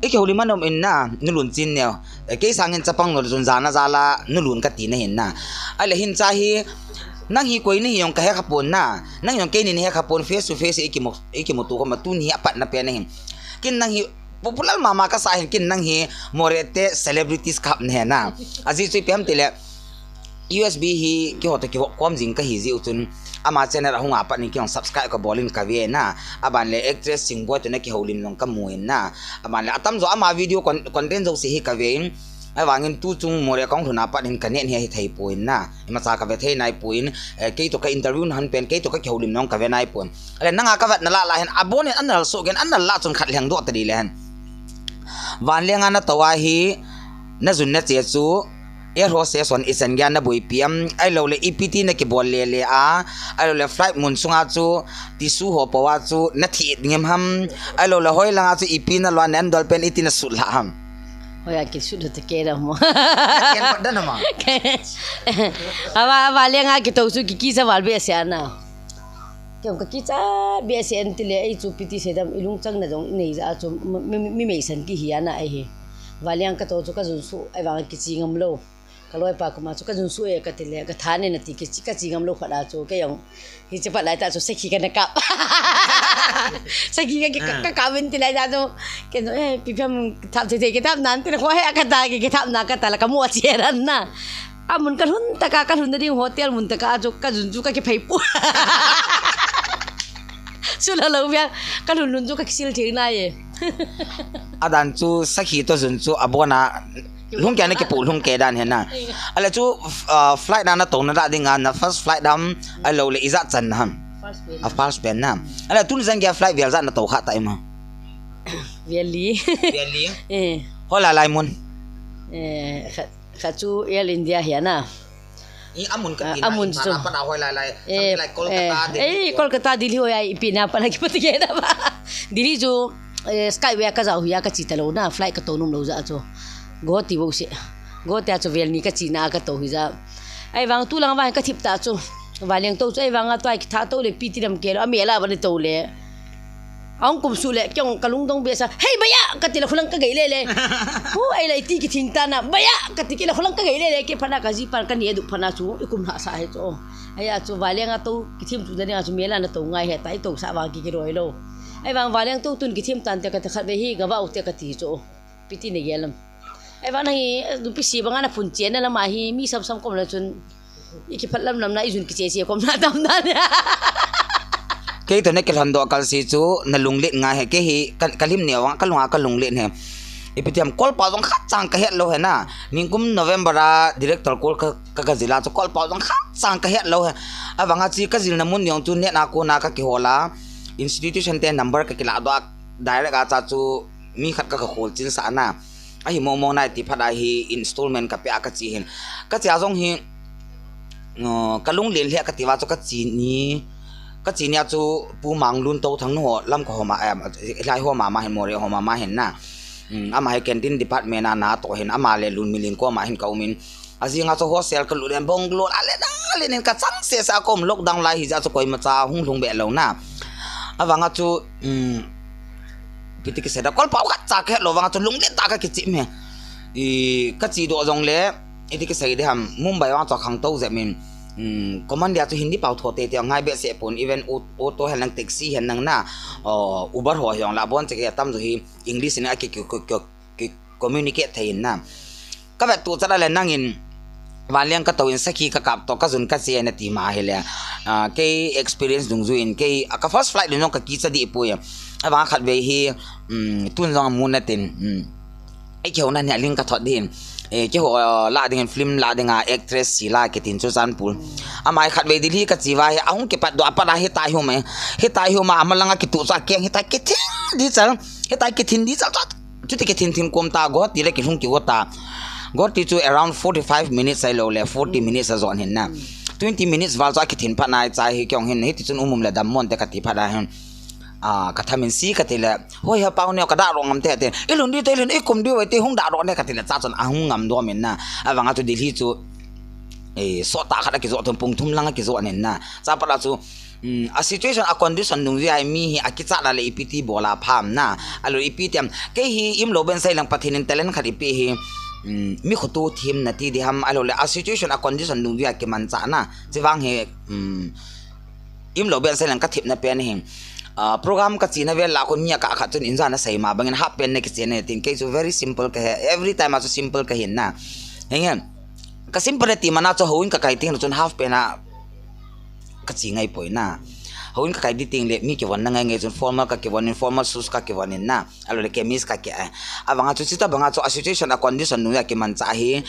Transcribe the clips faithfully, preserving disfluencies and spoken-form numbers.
Ikihoulim anom in na, nulun chin neo. Eh, kei sangin chapang nol chun jana jala, nulun kati nahin na. Ahile hin cha hi, nang hi koi nahi jong kahe khapon na. Nang jong kei ni nahe khapon face to face ikimu, ikimuto khoma tuni hi apatna pen ahin. Ken nang hi popular mama kasa hin, ken nang hi Moreh te celebrities kap nahi na. Ajeh chu ipi ham tile, U S B hi keiho toh kivop kom jing kahi jeh u chun ama channel ahung a pat in keijong subscribe kabol in kave na. Aban le actress Chingboi toh na kihoulim jong kamu in na. Aban le atamjo ama video con-, content jouse hi kave in. Ahivangin tuchung Moreh kahung lhun a pat in kanet hi ahithei poi na. Imacha kave thei nai poi. Eh, kei toh ka interview na hon pen, kei toh kakihoulim jong kave nai poi. Ahile nanga kavet na lah lah hin, abon in ana lal soh kei in, ana lal lah chun khat lheng doh ta ding le hen. Vanlenga natou a hi, najun nache chu, air hostess hon ichan geiya naboipi am, ahilou le ipi ti nakibol le le a, ahilou le flight mun sunga chu, tissue ho po a chu, nathi it ngem ham, ahilou le hoilanga chu ipi nalo a, nandol pen iti nasut lha ham. Hoiya kisut lha ta kei da mo. Ken pat da na ma. Ava, ava lenga kitou chu kikicha val behseh ana. Kei jong kakicha behseh in tile, ei chu ipi ti seidam, ilungchang na jong inei jeh a chu mi, mi, mi meisan kihi ana ahi. Vanlenga katou chu kajun suh, ahivang kiche ngam lou. Kaloipa koma chu kajun suh e katile, katha nei nati kiche, kache ngam lou khat a chu, kei jong hiche pat lai tah chu sakhi kana kap. Sakhi ka, ka, kakap in tile tah chu, kei jong, eh, ipi ham thap thei thei kithap nan tile, kho he kata, ki, kithap na kata la kamu a che ran na. Amun kalhun tah a, kalhun na ding hotel mun tah a chu, kajun chu kakiphei poi. Sulha lou via, kalhun lhun chu kakisil thei nai e. Adan chu sakhi toh jun chu abon a, lhung kei na kipu, lhung kei dan hi na. Ahile chu, ah, flight na natou na dah ding a, na first flight ham, ahilou le ijat chan na ham. First pen. A first pen na. Ahile tuni chan geiya flight vel ijat natou kha ta ima. Vel li. Vel li. Eh. Hoilai lai mun. Eh, khat, khat chu Air India hi ana. I amun ka, ah, tina, amun i chu. Para, para hoi lai lai. Eh, something like Kolkata, eh, Delhi, eh, ko. Kolkata, Delhi hoi ai, ipi na, para kipati ke na ba. Delhi chu, eh, Skyway a kajao hi a kache talou na, flight katou nom lou jeh a chu. Guwahati bou se. Guwahati a chu vel ni kache na katou hi jeh a. Ahivang tulang vang kathip ta chu. Vanleng tou chu, ahivang a tua kitha tou le, ipi ti dam kei lou, amel a bani tou le. Ahung kum suh le, kei jong kalungdong behseh a, "Hey, bhaiya!" kati le, kholang kagei le le. Hu, ahile iti kithin ta na, "Bhaiya!" kati kei le, kholang kagei le le, kei phat na kajipa, kani adu phat na chu, ikum lhah sa hi chu. Ahia chu, vanleng a tou, kithem chu na ding a chu, mel a natou ngai he, tai tou sa vang ki kiroi lou. Ahivang vanleng tou tun kithem tan te kati khat ve hi, gava u te kati chu. Ipi ti nagel em. Ahivang na hi, nupi se banga naphun chen na lam a hi, mi sam sam kom le chun, ikiphat lam lam na, ijun kiche che kom na tam na. Kei toh na kilhon doh kal se chu, nalunglet ngai he, kei hi, ka, kalim neo vang, kalung a kalunglet he. Ipi ti ham, Kolpao jong khat chang kahet lou he na. Nikum November a, director kol ka, ka, kajil a chu, Kolpao jong khat chang kahet lou he. Ahivang a chu, kajil na mun jong chu, net a kon a kakihol a. Institution te number kakilah doh a, direct a cha chu, mi khat ka, kakhol chin sa na. Ahi mong mong nai ti phat a hi installment kape a kache hin. Kache a jong hi, uh, kalunglen lheh kati va chu kache ni, kache ni a chu Pu Manglun Touthang nu ho Lamka ho ma, em, hilai ho mama hin, Moreh ho mama hin na. Um, ama hi canteen department a natoh hin, ama le Lunmilen koma hin kaum in. Ajing a chu hostel kalut in bungalow a le dang a le nin kachang seh seh a kaum lockdown lai hi jeh a chu koimacha hung lhung be lou na. Avang a chu, um, Ipi ti kisei da, Kolpao khat cha kahet lou vang a chu lunglen tah a kakichim e. I, kache doh jong le, iti kisei di ham, Mumbai vang chu akhangtou jep in, um, command dia chu Hindi pao tho tei tei ngai behseh pon, even au-, auto hen lang, taxi hen lang na, uh, Uber ho hi jong le, abon cheh kei atam jo hi English in a ki, ki, ki, ki, ki communicate thei in na. Kavet tu chat a le nangin, Vanliang katou in sakhi kakap toh, kajun kache nati ma ahile. Ah, kei experience dungjui in, kei, ah, ka first flight ding jong kakicha deh poi. Avang khatvei hi, um, tun jong amu natin, um, ei keiho na nia ling kathot ding. Eh, keiho, ah, lah ding in film lah ding a actress Sheila kitin chu Chanpul. Ama hi khatvei Delhi kache uva hi, ahung kipat doh a pat a hitia hi um e. Hitia hi um a, ama langa kitu chu akeng hitia kithin di chal. Hitia kithin di chal chu. Chuti kithin thin kom ta, Guwahati le kilhung kigo ta. Guwahati chu around forty-five minutes ahilou le, forty minutes a jon hin na. Twenty minutes val chu akithin phat nai cha hi keiho hin, hiti chun um um le dammo inte kati phat a hin. Ah, kathamin si kati le, hoi ha pau neo kadah ro ngam te te. Ilhun di te, ilhun, ikum di ve te, hung dah ro ne kati le cha chun ahung ngam dom in na. Avang a chu Delhi chu, eh, sot tah khat a kijo thum, pung thum lang a kijo nin na. Cha pat a chu, A situation, a condition nung jeh a mi hi akichat a le ipi ti bol a pham na. Ahilou ipi ti ham. Kei hi imlou ben seilang Pathen in talent khat eipeh hi, mi khoto them nati ding ham. Ahilou le a situation, a condition nung jeh a kimanchah na. Chuvang hi, imlou ben seilang kathepna pen hi. Program kachena vel lah khun mi akah khat chun injan asei ma bangin half pant na kichen e tin. Kei chu very simple kahi. Every time a chu simple kahin na. Henge. Ka simple nati mana chu houin kakai teng chun half pant a kache ngaipoi na. Houin kakai di teng le mi kivon na ngai ngai chun formal kakivon in, formal shoes kakivon in na. Ahilou le kameez kaki a. Avang a chu chutobang a chu a situation, a condition nung jeh a kimanchah hi,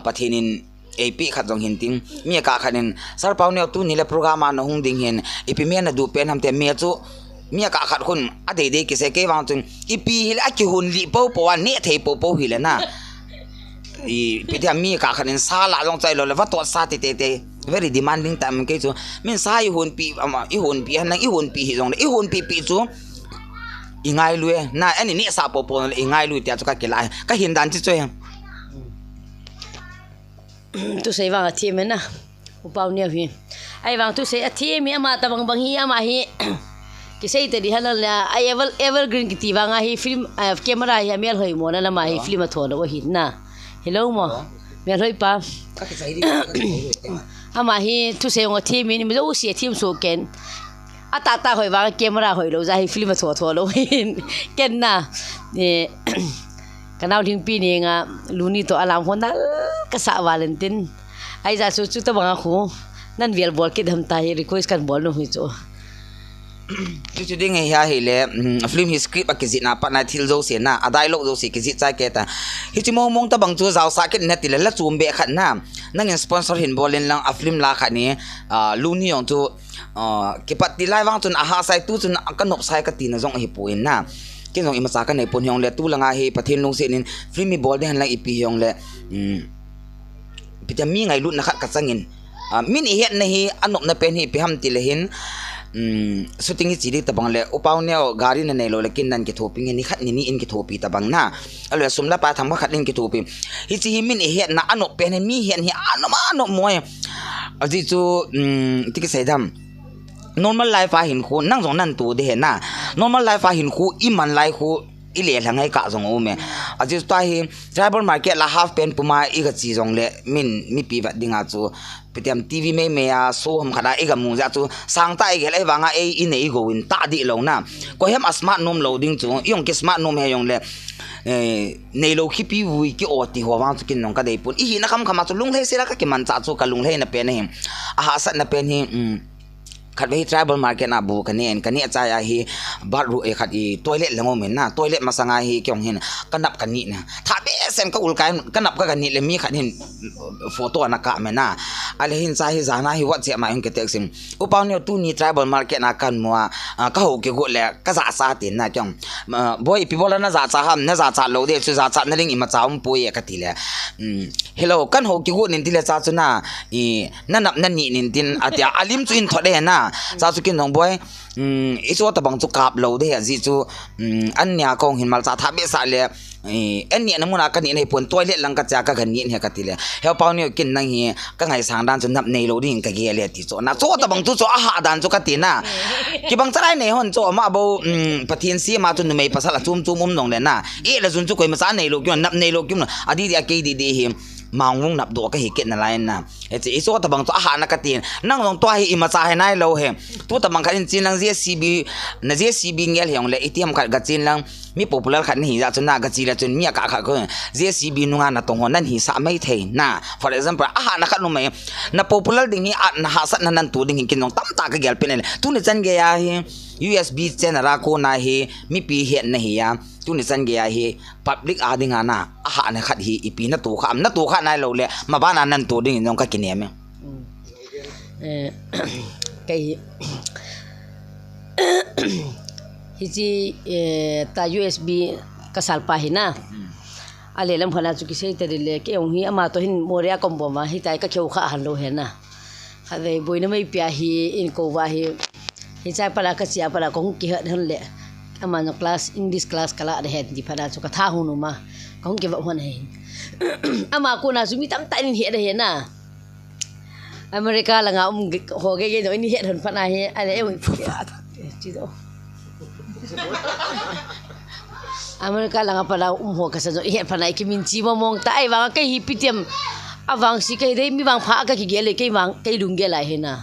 Pathen in eipeh khat jong hin tin. Mi akah khat in, Sir Pauneo, tuni le program a nahung ding hin, ipi me naduh pen ham ti me chu, mi akah khat khun adeidei kisei, kei vang chun ipi hile akihon lih popo a neh thei popo hile na. Ipi ti ham, mi akah khat in sa lah jong chai lou le vatoh sa ti teitei, very demanding time kei chu. Min sa ihonpeh, ihonpeh henlang, ihonpeh hijongle ihonpeh peh chu ingailu e na, ani nehsah popo le ingailu e tia chu kakilah e. Kahin dan chu chu e. Thusei vang athem e na, U Pauneo hi. Ahivang thusei athem e, ama tobang bang hi, ama hi kisei tadi halal le, a ever, evergreen kiti vang a hi film, camera hi amelhoi mo na, ama hi film atho lou ahi na. Hello mo. Melhoi pa. Ama hi thusei jong athem e, ima jouse athem soh ken. Atahtah hoi vang camera hoilou jeh a hi film atho tho lou hin. Ken na. Kanao Lhingpi ni nga Luni toh alam hon nal kasah Valentine. Ahijeh chu chutobang a khu nan vel bol kit ham ti hi request kahin bol nom hi chu. Chuchu ding ahi ahile, film hi script akijihna pat na thil jouse na, a dialogue jouse kijih chai kei ta. Hiche mong mong tobang chu jaosah kit in natile la chom beh khat na. Nangin sponsor hin bol in lang a film la khat ni, Luni jong chu kipat ti lai vang chun ahahsa e, tu chun kanopsa e katina jong ahipoi na. Ken jong imacha kanei pon hijongle tulanga hi Pathen lungset in film ibol ding hen lang ipi hijongle, ipi ti ham, mi ngailutna khat kachangin, min ihetna hi anopna pen hi ipi ham tile hin, shooting iche ding tobang le U Pauneo gari nanei lou le kin nan kithopi nge, nikhat nini in kithopi tobang na. Ahilou le sum le pai themkhat khat in kithopi. Hiche hi min ihetna anop pen hi, mi het hi anop anop mo e. Ajeh chu, ti kisei dam, normal life a hin khu nang jong nan toh ding ahi na. Normal life a hin khu iman lai khu ile lha ngai kah jong aume. Ajeh chu tua hi tribal market la half pant puma igache jongle min mipi vet dinga chu, ipi ti ham, TV meimei a show ham khat a igamu jeh a chu sangtah igel ahivanga ei inei igouvin tah dih lou na. Koiham a smart nom lou ding chu, ijong ki smart nom hijongle neilou khipi vui ki-o ti ho vang chu kin jong kadei pon. Ihina khamkham a chu lunglhei sela kakimanchah chu kalunglheina pen ahi. Ahahsatna pen hi, khatvei hi tribal market a bu kaneh in, kaneh chai a hi bathroom khat hi toilet lang aumin na, toilet masanga hi kei jong hin kanap kanit na. Thabehseh in ka-ul kai in kanap kaganit le mi khat hin photo ana kap me na. Ahile hin cha hi jana hi WhatsApp ma hin ka text in, U Pauneo, tuni tribal market a kamu a, kahou kigot le kajahcha tin na, kei jong, Boi, ipi bol a najahcha ham, najahcha lou ding chu, jahchatna ding imacha umpoi e katile, Hello, kan hou kigot in tile cha chu na, nanap nanit in tin atia, alim chu in thot e na. Cha chu kin jong, Boi, hiche tobang chu kap lou ding ahi, ajeh chu, annia kahung hin malcha thabehseh le, annia na muna kanit ahipon, toilet lang kache a kaganit ahi katile, He U Pauneo, kin nang hi kangaisang dan chu nap neilou ding kagel e ti chu na. Chu tobang chu chu ahah dan chu kati na. Kibang chalai nei hon chu ama bou, Pathen sema chu numei pasal achom chom um jongle na, eh le jun chu koimacha neilou kiu, nap neilou kiu na, adih dih a kei dih dih hi mangvung napdoh kahi kit nalai na. Hiche, hiche tobang chu ahahna katin, nang jong tua hi imacha hi nailou hi. Tu tobang khat in chen lang JCB, na JCB ngel hijongle itiham khat gachen lang, mi popular khat nahi jeh chun na, gache le chun mi akah khat khu JCB nunga natong ho nan hisah mai thei na. For example, ahahna khat um e, na popular ding hi, nahahsatna nan toh ding hi kin jong tamtah kagel pen le. Tuni chan geiya hi USB channel a kona hi mipi hetna hi a, tuni chan geiya hi public a dinga na, ahahna khat hi ipi natoh kha am, natoh kha nailou le mabana nan toh ding in jong kakinem e. Kei hiche, ta USB kasalpa hi na, alelam khat a chu kisei tadi le, kei jong hi ama toh hin Moreh a kaum bou ma, hitia hi kakihou kha hon lou hi na. Khatvei Boina Meipia hi in kouva hi, hichea pat a kache a pat a kahung kihet hon le, ama jong class, English class kalah ding ahi ti phat a chu katha hon um a, kahung kivop hon ahi. Ama kona chu mi tamtah in het ahi na. America langa um ge-, ho gei gei jong, ini het hon phat na hi, ale, eh, ui, pha, pha, pha, chi do. America langa pat a um ho kasa jong, i het phat na, i kimin chi mong mong ta, ahivang, kei hi ipi ti ham, avangse kei dei, mi vangpha kakigel le, kei vang, kei lunggel ahi na.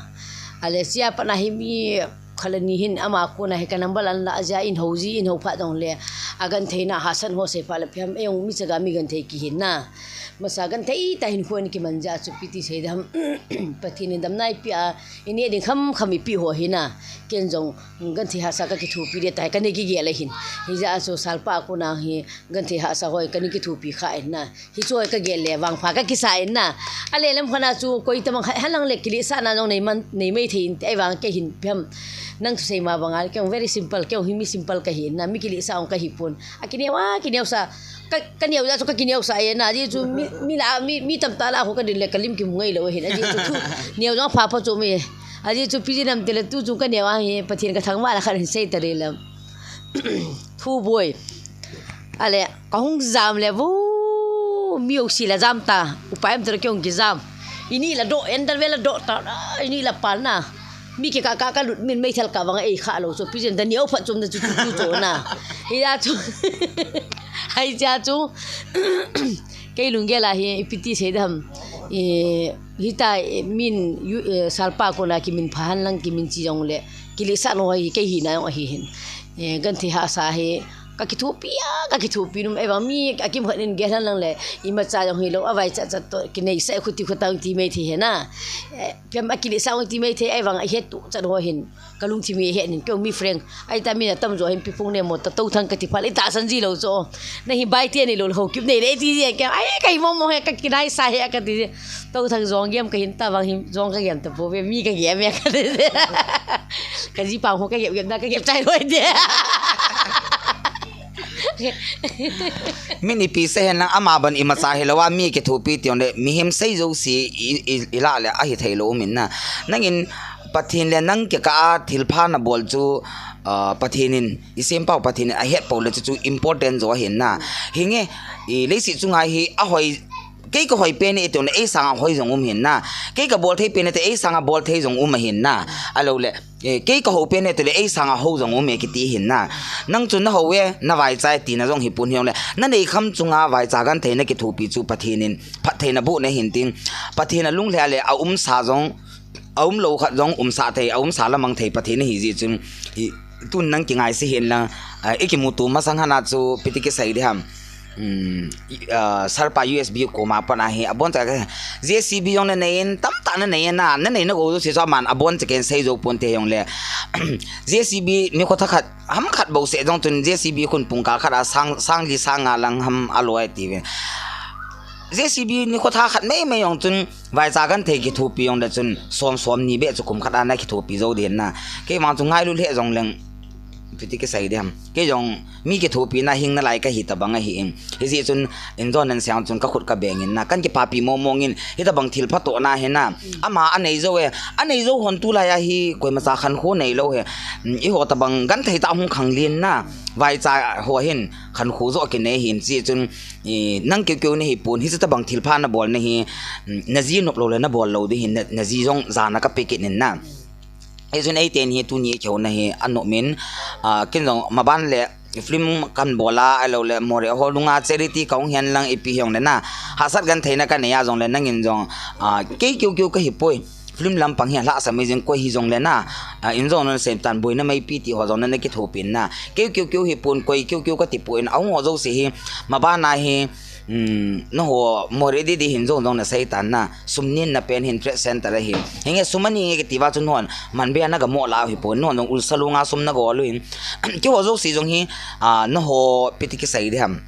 Ale, chia pat na hi mi, khat le ni hin ama kona hi ka number la la jeh in hou ji in hou phat jong le, a genthei na hahsat ho sei phat le ipi ham, ei jong mi chaga mi genthei kihi na. Masa genthei tah hin kho in kiman jeh chu ipi ti sei ding ham. Pathen in damna eipeh a, i neh ding kham kham eipeh ho hi na. Ken jong genthei hahsa ka kithopi ding tah hi ka nei kigel ahin. Hijeh a chu Salpa kona hi genthei hahsa ho hi ka nei kithopi kha in na. Hichu ka gel le vangpha ka kisa in na. Ale lam khat na chu koi tabang khat hen lang le kiletsahna jong nei man, nei mai thei inte, ahivang kei hin ipi ham. Nang thusei ma banga kei jong very simple, kei jong hi mi simple kahi in na, mi kiletsah jong kahi pon. A kineo a, kineo sa, ka, ka neo jeh chu ka kineo sa e na, ajeh chu mi, mi la, mi, mi tamtah la ho ka din le ka lim kimu ngai lou hin, ajeh chu thu, neo jong pha pha chu mi. Ajeh chu ipi jeh ham itile tu chu ka neo a hi, Pathen ka thangvah na khat hin sei ta ding le. Thu boi. Ale, ka hung jam le, vo, mi jouse la jam ta, upa em tera kei hung kijam. Ini la doh, en dan ve la doh ta, ini la pan na. Mi kikah kah ka lut min meithal kah vang ei kha lou chu, ipi jeh ham, dan neo phat chom na chu, chu, chu, chu na. Hijeh chu, hijeh chu, kei lunggel a hi, ipi ti sei ding ham. I, hita, i, min, yu, eh, Salpa kona kimin pha hen lang kimin chi jong le, kiletsah no hi, kei hina jong ahi hin. Eh, genthei hahsa hi, ka kithopi a, ka kithopi nom, ahivang mi, akim khat in gel hen lang le, imacha jong hilou, avai chat chat toh, kinei sa khuti khutang ti mai thei hi na. Eh, ipi ham a kiletsah jong ti mai thei, ahivang a het tu chat ho hin, ka lungthim hi het nin, kei jong mi frank, ahi ta mi na tam jo hin pi phung ne mo ta, Touthang ka ti phat le, i tahsan ji lou chu. Na hi bai ti ani lou, Haokip nei le, ti ji kei, ai, ka hi mong mong hi, ka kinai sa hi, ka ti ji. Touthang jong gem ka hin ta vang hin, jong ka gem ta pou ve, mi ka gem e ka ti ji. Ka ji pang ho ka gem gem na ka gem chai loi de. Min ipi sei hen lang ama ban imacha hilou a mi kithopi ti jong le mihem sei jouse i, i, i la le ahi thei lou min na. Nangin Pathen le nang kikah a thilpha na bol chu, ah, Pathen in, i sempau Pathen in ahet pou le chu chu important jo ahin na. Hinge, i leiset chunga hi ahoi Kei ka hoi pen e ti jong le, ei sanga hoi jong um hin na. Kei ka bol thei pen e ti, ei sanga bol thei jong um ahin na. Alou le, eh, kei ka hou pen e ti le, ei sanga hou jong um e kiti hin na. Nang chu na hou e, na vaicha e tina jong hi pon hi jong le. Na nei kham chunga vaicha genthei na kithopi chu Pathen in phattheina boh na hin tin. Pathen a lunglhai le a umsa jong, a umlou khat jong umsah thei, a umsa la mang thei Pathen ahi jeh chun. I, tun nang kingaise hin lang, ah, i kimuto masang hana chu ipi ti kisei ding ham. Um, i, ah, Salpa U S B koma pat a hi, abon cha ka, J C B jong na nei in, tamtah na nei in na, na nei na go jouse chu aman abon cha ken sei jou pon te jong le. J C B nikho thakhat, ham khat bou seh jong chun J C B khun pungkal khat a sang, sang li sang nga lang ham alou e ti ve. J C B nikho thakhat mai mai jong chun, vaicha genthei kithopi jong le chun, som som ni beh chu kum khat a na kithopi jou ding na. Kei vang chu ngailu lheh jong leng, ipi ti kisei ding ham. Kei jong mi kithopina hing nalai kahi tabang ahi in. Hijeh chun, in jong nan siang chun ka khut ka beng in na. Kan kipapi mong mong in, hitabang thil phatah na hi na. Ama anei jou e, anei jou hon tulai a hi, koima cha khankho neilou hi. Eiho tabang genthei tah hung khanglen na. Vaicha ho hin, khankho jo kinei hin. Hijeh chun, i, nang keu keu na hi pon, hiche tabang thilpha na bol na hi, mm, na ji nop lou le na bol lou ding hin, na, na ji jong jana ka pe kit in na. Hijeh chun eiten hi tuni kihou na hi, anop in, ah, ken jong maban le film kan bol a, alou le Moreh ho lunga charity kahung hen lang ipi hi jong le na. Hahsat genthei na ka nei a jong le nangin jong, ah, kei keu keu kahi poi. Film lampang hi alhahsam mai jing koi hi jong le na, ah, in jong na sei tan boina meipi ti ho jong na na kithopi in na. Keu keu keu hi pon koi keu keu kati poi in ahung ho jouse hi maban a hi, um, na ho Moreh didi hin jong jong na sei tan na. Sum nin na pen hin trade center a hin. Hinge sum ani nge kiti va chun hon man be na ga mo la hi pon hon jong ulsa lunga sum na go lu hin. Keu ho jouse jong hi, ah, na ho ipi ti kisei ding ham.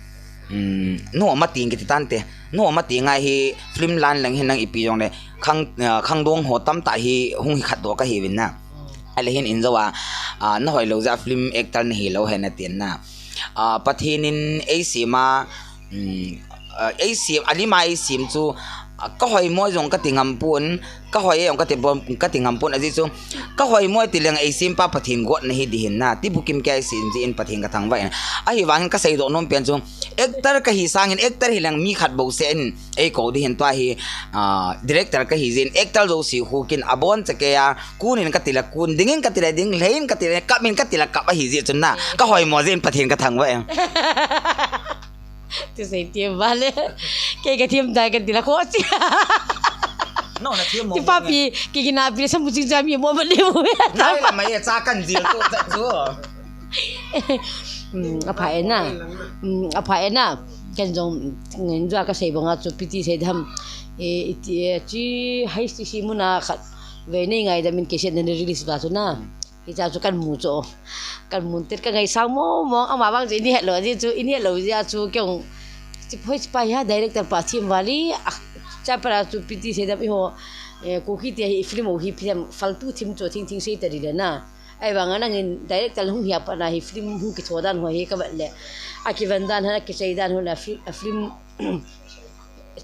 Um, nu ama ting kiti tante. Nu ama ting a hi film lan lang hin nang ipi jong le khang, ah, khangdong ho tamtah hi hung hi khat doh kahi uvin na. Ale hin in jo a, ah, na hoi lou jeh a film actor na hi lou hi na tin na. Ah, Pathen in ei sem a, um, ah, ei sem, a lim a ei sem chu, Ka hoimo jong ka ti ngam pon, ka hoi jong ka ti bom, ka ti ngam pon ajeh chu. Ka hoimo ti leng ei simpa Pathen gotna hi ding ahin na, ti bukim kei sin jin Pathen ka thangvah in. Ahivangin ka seidoh nom pen chu, actor ka hi sangin actor hi leng mi khat bou seh in ei kou ding ahin tua hi, ah, director ka hi jin actor jouse khu kin abon cha kei a, kun in ka ti la kun, ding in ka ti la ding, lhei in ka ti la, kap in ka ti la kap ahi jeh chun na. Ka hoimo jin Pathen ka thangvah in. Ti sei ti vale. Kei ka thim dai ka ti la ko chi. No, na thim mo. Ti papi, kei kina pi sa mu ching cha mi mo ba le mo. Dai la mai cha kan jil to cha chu. Hmm, apha e na. Hmm, apha e na. Ken jong, ngen jua ka sei banga chu piti sei dam. E, iti, e, chi hai si si muna khat. Ve nei ngaidam in kei se na release ba chu na. Hicha chu kan mu chu. Kan mun tet ka ngaisang mong mong, ama vang chu ini hello, ajeh chu, ini hello, ajeh chu, kei jong, chi phoi chi pa hi a director pa thim vale, a, cha pa chu piti sei dam eiho, eh, Kuki te hi film ho hi film faltu thim chu thing thing sei ta ding le na. Ahivang a nangin director hung hi a pat na hi film hung kitho dan ho hi ka vet le. A kiven dan ho, a kisei dan ho na fi-, a film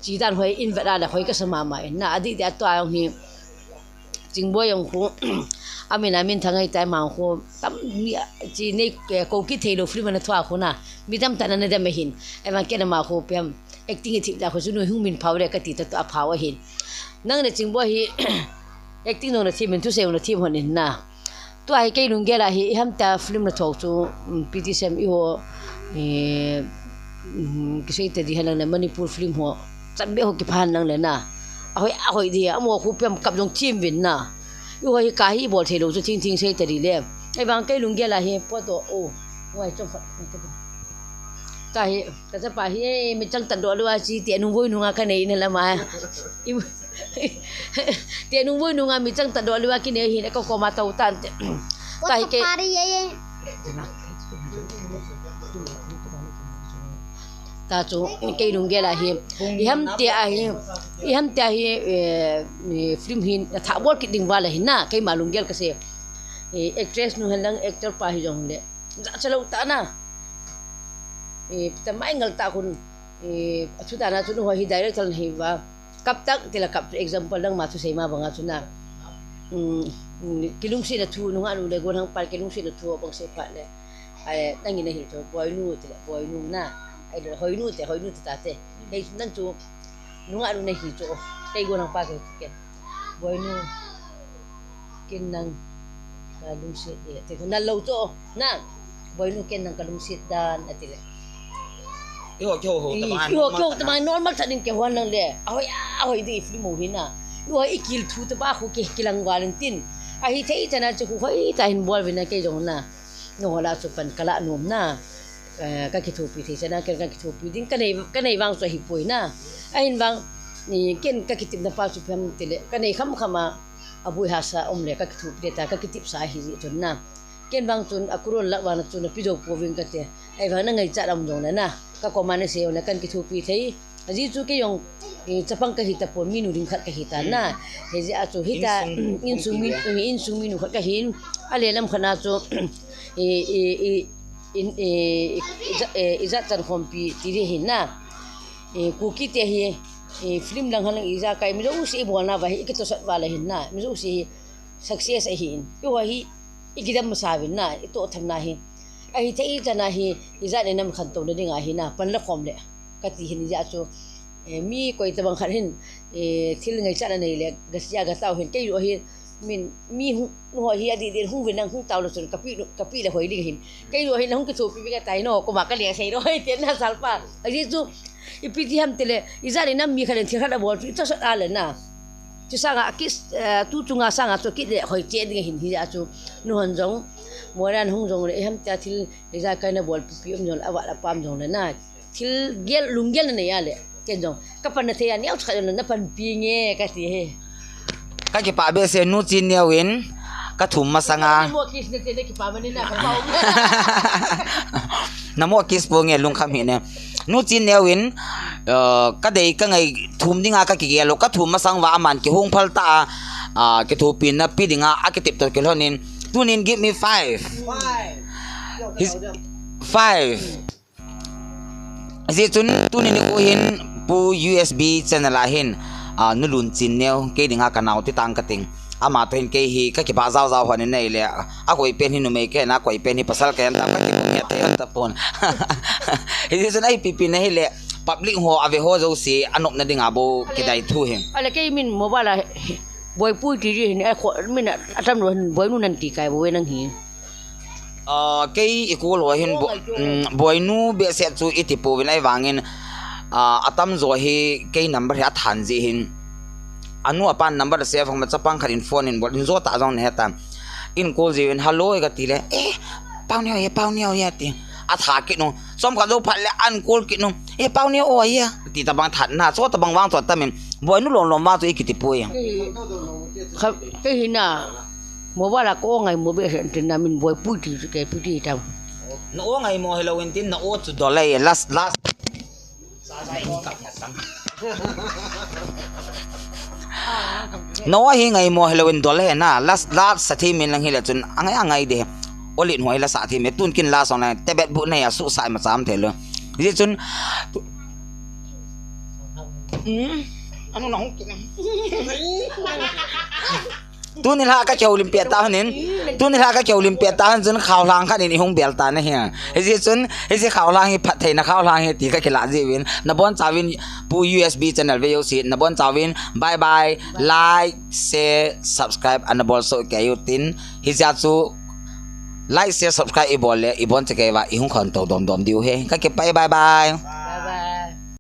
chi dan ho in vet a le hoi ka sa mama in na, adih dih a tua jong hi. Chingboi jong khu, amin, amin thang ai tai mang khu, tam mi, chi nei, eh, kou kit thei lou film ana thoa khu na, mi tam tah in ana dem ahin, ahivang ken ama khu pen, acting i thip ta khu chu nui hung min phao le ka ti ta tu aphao ahin. Nang le Chingboi hi, acting jong na thim in, thusei jong na thim hon in na. Tua hi kei lunggel a hi, iham tia film na thoh chu, um, P T S M eiho, eh, um, kisei ta ding hen lang le Manipur film ho, chan be ho kiphan lang le na. Ahoi, ahoi ding, amaho khu pen kap jong thim vin na. Eiho hi ka hi bol thei lou chu thing thing sei ta ding le. Ahivang kei lunggel a hi, po to, oh, wai chom phat. Ka hi, ka chapa hi, eh, mi chang tan doh lou a chi, ti anung voi nung a ka nei na la ma. I, Te nung voi nunga mi chang ta doh lou a kinei hin, ka koma tou tan te. Ka hi ke. Ta chu, kei lunggel a hi. Iham tia hi. Iham tia hi, eh, eh, film hin, na tha bol kit ding val a hin na, keima lunggel ka sei. Eh, actress nu hen lang, actor pa hi jong le. Jachat lou ta na. Eh, ta mai ngal ta khun. Eh, a chu ta na chu nu ho hi director na hi va. Kap tak, ti la kap, example, nangma thusei ma banga chu na. Um, um, kilungsetna thu, nungah nu le gonhang pa kilungsetna thu bang sei phat le. Ai, nangin nahi chu, Boinu, ti le, Boinu na. Ai le, Hoinu te, Hoinu te ta te. Hei, nang chu, nungah nu nahi chu, kei gonhang pa kei, kei. Boinu. Ken nang ka lungset e, ati, na lou chu, na, Boinu ken nang ka lungset dan, ati le. Eiho kihou hou, eh, tama, eiho kihou tama, normal tah in kihou nang le. Ahoi, ahoi ding film ho hi na. Eiho i kil thu tah ba khu ki, kilang val in tin. Ahi thei chana chu khu hoi tah hin bol vin na kei jong na. Nangho lah chu pan ka lah nom na. Eh, ka kithopi thei chana, ken ka kithopi ding, ka nei, ka nei vang chu ahi poi na. Ahin vang, ni ken ka kitepna pa chu phiam ti le, ka nei kham kham a, aboi hahsa um le, ka kithopi le ta, ka kitepsa ahi jeh chun na. Ken vang chun, a kuron lah vang na chun, na pi jou pouving ka ti. Ahivang na ngaichat um jong le na, ka koma na sei jong le, kan kithopi thei. Ajeh chu kei jong, eh, chapang ka hi ta pon, minu ding khat ka hi ta na. Hijeh a chu hita, insung mi, insung minu khat ka hin. A le lam khat na chu, eh, eh, eh, in, eh, ija-, eh, ijat chan khompi ti ding hin na. Eh, Kuki te hi, eh, film lang hen lang ijakai mi jouse i bolna va hi, i kitosat va la hin na. Mi jouse hi success ahin. Eiho hi, i kidam masa vin na, i toh tham na hi. Ahi thei chana hi, ijat le nam khantou na ding ahi na, pan la khom le. Ka ti hin ijat chu, eh, mi koi tabang khat hin, eh, thil ngaichat na nei le, ga sia ga tao hin, kei joh hin, min, mi hung, nu ho hi adih dih hung vin nang hung tao lou chun, ka pi, ka pi le hoi ding hin. Kei joh hin, hung kithopi mi ka tai no, koma ka le sei no, hoi ti na sal pa. Ajeh chu, ipi ti ham ti le, ijat le nam mi khat le thil khat abol, i tosat a le na. Chu sanga kis, eh, tu chunga sanga chu kit le hoi che ding hin hi a chu nu hon jong, Moiran hung jong le, iham tia thil, ijakai na bol pi pi um jong le, avat apam jong le na. Thil gel, lunggel na nei a le, ken jong. Ka pan na thei a neo chu khat jong le, na panpi nge, ka ti he. Ka kipah behseh nu Chinneo in, ka thum masanga. Mo kis na te na kipah mani na ka pau. Na mo kis po nge lungkham hih ne. Nu Chinneo in, eh, ka dei ka ngai thum dinga ka kigel u, ka thum masang uva aman kihung phal ta a, ah, kithopina pe dinga, akitep to kilhon in. Tunin give me five. Five. His, five. Hijeh chun tuni nikho hin Pu U S B channel a hin, A, Nu Lunchin Neo, kei dinga ka nao ti tang ka ting. Ama toh hin kei hi ka kibah jao jao hon in ahile, a koi pen hi numei kahi a, koi pen hi pasal kahi a, ka kipum hi a te ta pon. Hiti chun ahi pipi na hile, public ho, ave ho jouse, anopna dinga bou kidai thu hi. Ale kei min mobile a, Boipui ti ji hin, a kho, min a, atam lo hin, Boinu nan ti kai bou ve nang hi. Ah, kei i kol ho hin bo-, um, Boinu behseh chu i ti pouvin ahivangin, ah, atam jo hi kei number hi athan ji hin. Anu apan number save ma chapang khat in phone in bol in jo ta jong ne ta. In kol ji hin, "Hello," ka ti le, "Eh, Pau Neo ye, Pau Neo ye," ti. Atha kit nu. Som khat jo phat le an kol kit nu. "Eh, Pau Neo o ye," ti tabang that na. Cho tabang vang cho tamin. Boinu lom lom vang chu i kiti poi. Kha, kei hi na. Mobile a ko ngai mo behseh tin na min Boipui ti ke pu ti tam. Na o ngai mo hello in tin na o chu dol le last, last. Na o hi ngai mo hello in dol le na last, last sa thi min lang hi le chun angai, angai de. O lin ho hi la sa thi me tun kin la song na te bet bu na ya su sai ma cham the lo. Ji chun. Hmm? Anu na hung kin. Tuni la ka kihoulim pia ta hanin. Tuni la ka kihoulim pia ta han chun khao lang khat in i hung bel ta na hi. Hiji chun, hiji khao lang hi phat theina khao lang hi ti ka kila ji vin. Na bon chauvin Pu U S B channel ve jouse. Na bon chauvin bye bye. Like, share, subscribe ana bol so ke u tin. Hija chu like, share, subscribe i bol le i bon che ke va i hung khon to dom dom diu he. Ka ke bye bye bye.